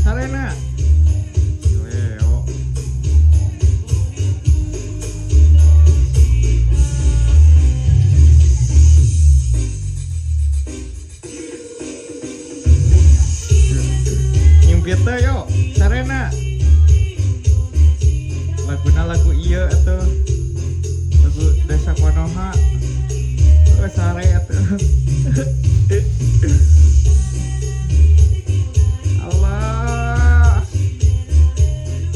Sarena. Si Leo. Nyimpit teh yo, sarena. Laguna lagu ieu atuh. Lagu Desa Konoha. Oh, sare atuh. Allah.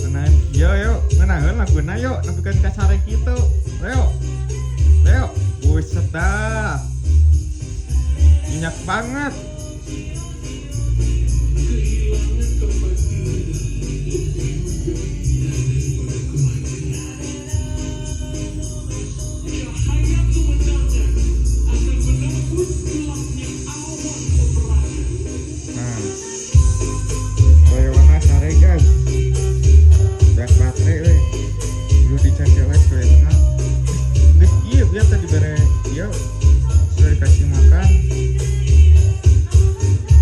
Ngeunaan kieu yo, ngeunaheun laguna yo, nepikeun ka sare kitu. Leo. Leo, buset dah. Minyak banget. Kehilangan tempat tinggal lebih mengerikan daripada kematian. Cahaya kemenangan akan menembus gelapnya awan peperangan. Nah. Leona sare guys. Beak baterai euy. Kudu dicacelek Leona. Geus ieu biasa dibere ieu. Sudah dikasih makan.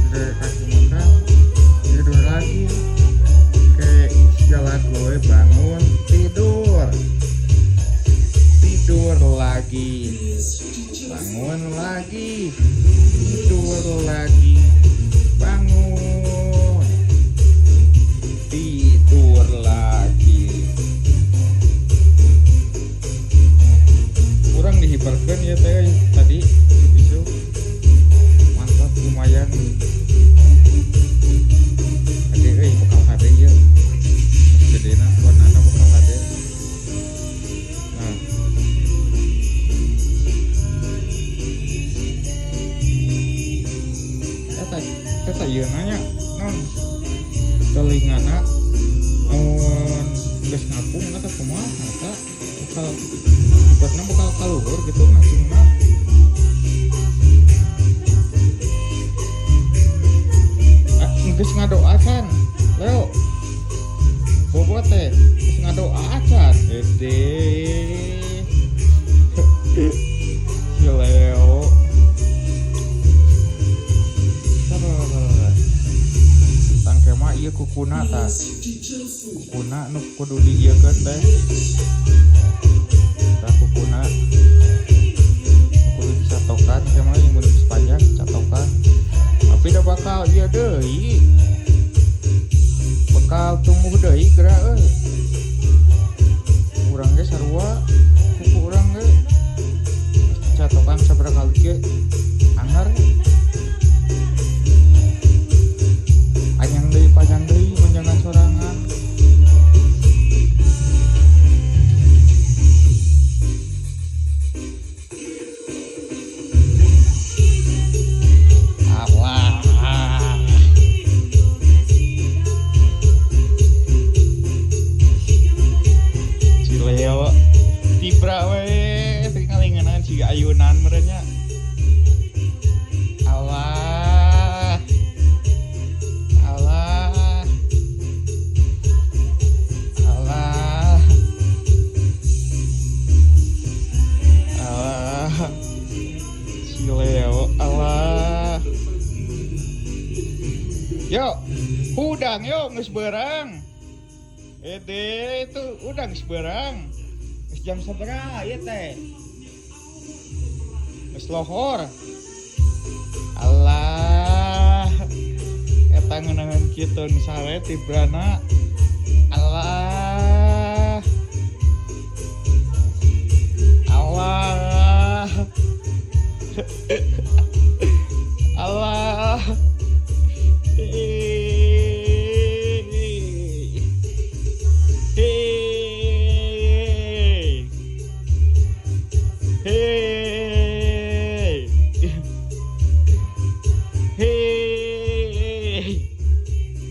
Sudah dikasih makan. Tidur lagi. Kayak segala gue bangun tidur. Tidur lagi. Bangun lagi. Tidur lagi. Bangun. Tidur lagi. Kurang dihibarkan ya teh tadi isu. Mantap lumayan. Hade euy bakal hade ieu. Gedena warnana bakal hade. Nah. Eta eta ieu nanya non telingana mun geus ngapung atau kumaha eta bakal ibaratna bakal kaluhur gitu ngacungna. Ah, geus ngadoa can Leo bobo teh geus ngadoa acan gede si Leo. Tangke mah ieu kukuna tah, kukuna nu kudu diieukeun teh tah, kukuna nu kudu disatokan teh mah yang geus panjang catokan, tapi dah bakal ieu deui, bakal tumbuh deui geura euy. Urang ge sarua, kuku urang ge geus dicatokan sabaraha kali ge anger panjang deui manjangan sorangan. Allah, si Leo tibra we tinggal ngeunaan siga ayunan meureun nya. Allah, Allah, Allah, Allah, si Leo Allah. Yo, hudang yo geus beurang. Ede itu udang geus beurang. Geus jam sabaraha ieu teh? Geus lohor. Allah. Eta ngeunaheun kitu nu sare tibrana. Allah.